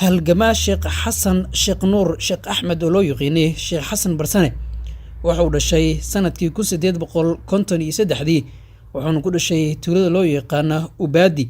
Halgamaa Sheekh Xasan Sheekh Nuur Sheekh Axmed, oo loo yaqiinay Sheekh Xasan Barsane, wuxuu dhashay sanadkii 1853-dii, wuxuuna ku dhashay tuulada loo yaqaana Ubaadi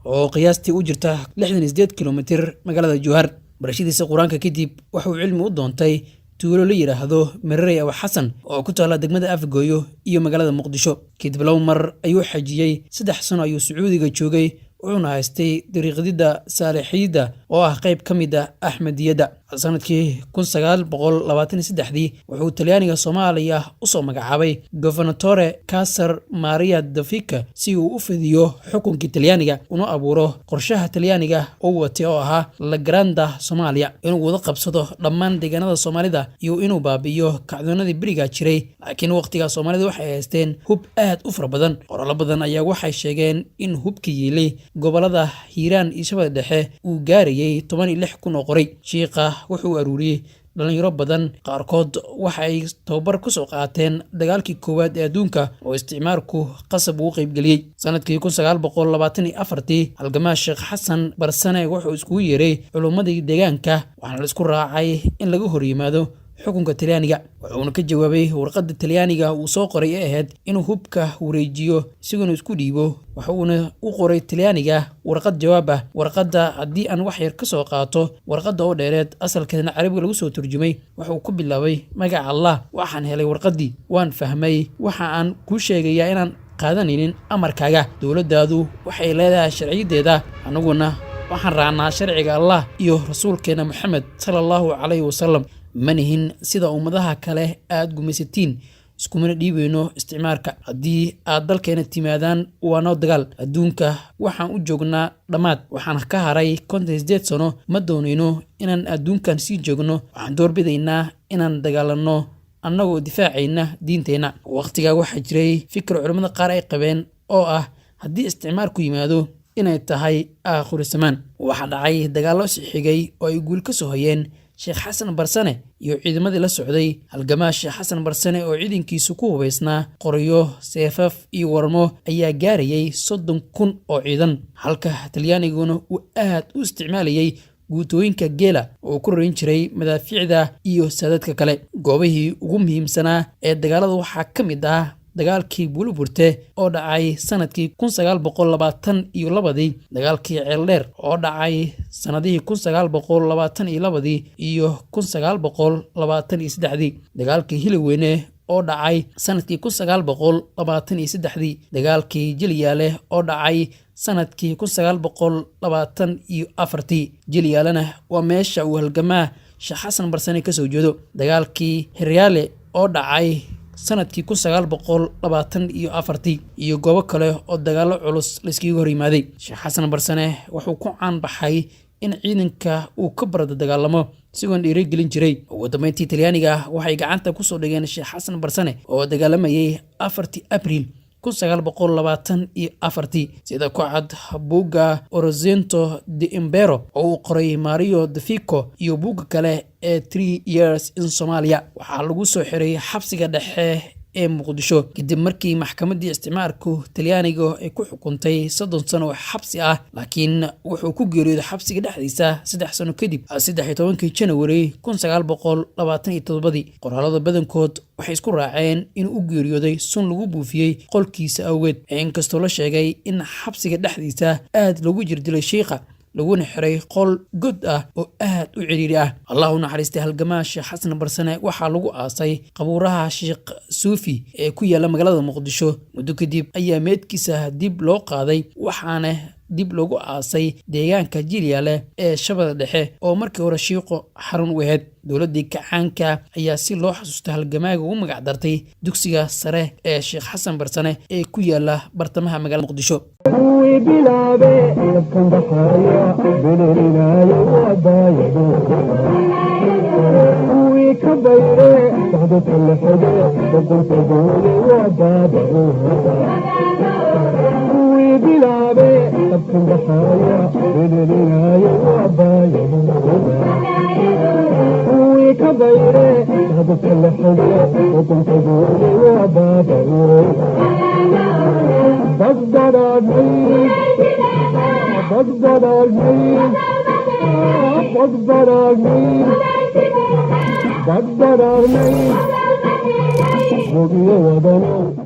oo qiyaastii u jirta 68 kilomitir magaalada Jowhar. Barashadiisa Qur-aanka kadib, wuxuu cilmi u doontay tuulo la yidhaahdo Mererey Aw Xasan oo ku taalla degmada Afgooyo iyo magaalada Muqdisho. Kadib laba mar ayuu xajiyey, 3 sano ayuu Sacuudiga joogay, wuxuuna haystay dariiqdida Saalixiyadda oo ah qayb ka mid ah Axmediyadda. Sanadkii 1923-dii wuxuu Talyaaniga Soomaaliya usoo magacaabay Governatore Casar Maria Dafika si uu u fidiyo xukunkii Talyaaniga una abuuro qorshaha Talyaaniga oo watay oo ahaa La Granda Soomaaliya, inuu wada qabsado dhammaan deegaanada Soomaalida iyo inuu baabi'iyo kacdoonadii berigaa jiray. Laakiin waqtigaa Soomaalida waxay haysteen hub aad u fara badan. Qorallo badan ayaa waxay sheegeen in hubka yiilay gobolada Hiiraan iyo Shabeelle Dhexe uu gaarayay 16,000 oo qoray. Shiikha wuxuu aruuriyey dhalinyaro badan, qaarkood waxa ay tababar ku soo qaateen dagaalkii koowaad ee adduunka oo isticmaarku qasab ugu qaybgeliyey. Sanadkii 1924-tii halgamaa Sheekh Xasan Barsane wuxuu iskugu yeeray culummadii deegaanka, waxaana la isku raacay in laga hor yimaado xukunka Talyaaniga. Wuxuuna ka jawaabay warqadda Talyaaniga uu soo qoray ee ahayd inuu hubka wareejiyo isagoona isku dhiibo. Wuxuuna u qoray Talyaaniga warqad jawaab ah. Warqadda haddii aan wax yar ka soo qaato, warqadda oo dheereed, asalkeedna Carabiga lagu soo turjumay, wuxuu ku bilaabay: "Magaca Allah, waxaan helay warqaddii, waan fahmay. Waxa aan kuu sheegayaa inaan qaadanaynin amarkaaga. Dowladdaadu waxay leedahay sharciyadeeda, anaguna waxaan raacnaa sharciga Allah iyo rasuulkeena Moxamed sala Allahu calayhi wasalam. Ma nihin sida ummadaha kale aad gumaysatiin, iskumana dhiibayno isticmaarka. Haddii aad dalkeena timaadaan, waa noo dagaal. Adduunka waxaan u joognaa dhammaad. Waxaan ka haray 58 sano. Ma doonayno inaan adduunkan sii joogno. Waxaan doorbidaynaa inaan dagaalanno annagoo difaacayna diinteenna." Waqtigaa waxaa jiray fikir culimmada qaar ay qabeen oo ah haddii isticmaarku yimaado inay tahay aakhiru samaan. Waxaa dhacay dagaallo xigay oo ay guul ka soo hayeen Sheekh Xasan Barsane iyo ciidamadii la socday. Halgamaa Sheekh Xasan Barsane oo ciidankiisu ku hubaysnaa qoryo, seefaf iyo warmo ayaa gaarayay 30,000 oo ciidan, halka Talyaaniguna uu aad u isticmaalayay guutooyinka geela oo ku rarin jiray madaafiicda iyo saadadka kale. Goobihii ugu muhiimsanaa ee dagaalada waxaa ka mid ah dagaalkii Buuloburte oo dhacay sanadkii 1922-dii, dagaalkii Ceeldheer oo dhacay sanadihii 1922-dii iyo 1923-dii, dagaalkii Hiliweyne oo dhacay sanadkii 1923-dii, dagaalkii Jilyaale oo dhacay sanadkii 1924-tii. Jilyaalena waa meesha uu halgamaa Sheekh Xasan Barsane kasoo jeedo. Dagaalkii Heryaale oo dhacay sanadkii 1924-tii iyo goobo kale oo dagaallo culus layskaga hor yimaaday. Sheekh Xasan Barsane wuxuu ku caan baxay in ciidanka uu ka barada dagaalamo, isagoon dhiirigelin jiray. Ugu dambeyntii Talyaaniga waxay gacanta kusoo dhigeen Sheekh Xasan Barsane oo dagaalamayay 4-tii Abriil 1924-tii, sida ku cad buugga Orizzonte dell'Impero oo uu qoray Mario Defico iyo buugga kale ee Three Years in Somalia. Waxaa lagu soo xiray xabsiga dhexe ee Muqdisho kadib markii maxkamaddii isticmaarku Talyaaniga ay ku xukuntay 30 sano oo xabsi ah, laakiin wuxuu ku geeriyooday xabsiga dhexdiisa 3 sano kadib, 13-kii Janawari 1927-dii. Qoraalada badankood waxay isku raaceen inuu u geeriyooday sun lagu buufiyey qolkiisa awgeed, inkastoo la sheegay in xabsiga dhexdiisa aad loogu jirdilay shiikha, laguna xiray qol god ah oo aad u ciriiri ah. Allah u naxariistay halgamaa Sheekh Xasan Barsane. Waxaa lagu aasay qabuuraha Sheekh Suufi ee ku yaala magaalada Muqdisho. Muddo kadib ayaa meedkiisa dib loo qaaday, waxaana Dib loogu aasay deegaanka Jilyaale ee Shabada Dhexe, oo markii hore Shiiqo xarun u ahayd. Dowladdii kacaanka ayaa si loo xasuusta halgamaaga ugu magac dartay dugsiga sare ee Sheekh Xasan Barsane ee ku yaala bartamaha magaalada Muqdisho. Kuwii bilaabe dabkan baxaya bilirinaayo waa baayado, kuwii ka bayre socdadka la xige boqolka goole waa baabao, kuwii bilaabe dabkan baxaya bilirinaayo waa baayado, kuwii ka bayre socdadka la xige boqolka goole waa baabao. Badbadaadnay, badbadaadnay, badbadaadnay, badbadaadnay, bogiyo wadanow.